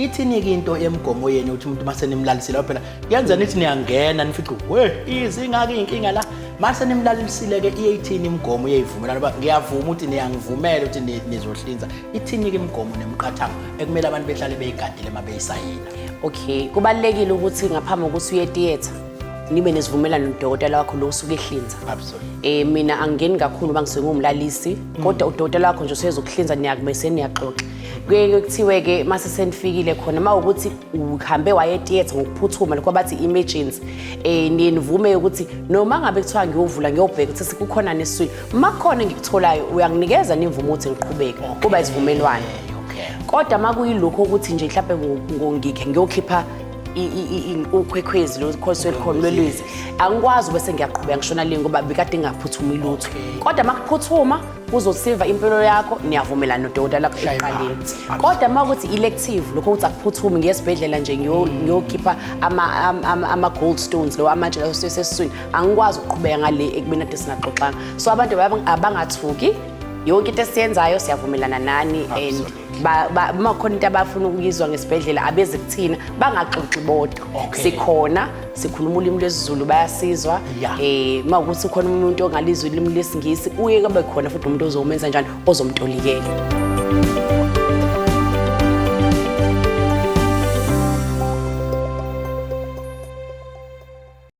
Ithini-ke into yemigomo yenu ukuthi umuntu mase nimlalisile, ngoba phela kuyenzeka nithi niyangena nifice we izingaki iy'nkinga la, mase nimlalisile-ke iye ithini imigomo yeyivumelwano? Uba ngiyavuma ukuthi niyangivumela ukuthi nizohlinza, ithini-ke imigomo nemiqathango ekumele abantu behlale beyigadile uma beyisayina? Okay, kubalulekile ukuthi ngaphambi kokuthi uye theatre nibe nesivumelwano nodokotela wakho lo usuke ehlinza. Mina angingeni kakhulu uma ngisuke ngumlalisi, kodwa udokotela wakho nje usezokuhlinza, niyakube seniyaxoxa. Kuye kuthiwe ke mase senifikile khona, uma ukuthi uhambe waye theatre ngokuphuthuma, lokho bathi emergency, niye nivume ukuthi noma ngabe kuthiwa ngiyovula ngiyobheka ukuthi sekukhona neswini, uma kukhona engikutholayo uyanginikeza nimvume ukuthi ngiqhubeke, kuba isivumelwano. Kodwa uma kuyilokho ukuthi nje mhlawumbe ngikhe ngiyokhipha ukhwekhwezi lo khosi olukhona lwelwezi, angikwazi bese ngiyaqhubeka ngishona le ngoba bekade ngingaphuthumi lutho. Kodwa uma kuphuthuma kuzosiva impilo yakho, niyavumelana nodokotela lakho ekuqaleni. Kodwa uma kuthi elective, lokho ukuthi akuphuthumi, ngiye esibhedlela nje ngiyokhipha ama-gold stones lo amatshe lawo sesiswini, angikwazi ukuqhubeka ngale ekubeni ade singaxoxanga. So abantu abangathuki, yonke into esiyenzayo siyavumelana nani, and uma kukhona into abafuna ukuyizwa ngesibhedlela abeze kuthina, bangaxoxi bodwa. Sikhona, sikhuluma ulimi lwesiZulu, bayasizwa. Uma ukuthi ukhona umuntu ongalizwa ulimi lwesiNgisi, uye kube khona futhi umuntu ozomenza njani, ozomtolikela.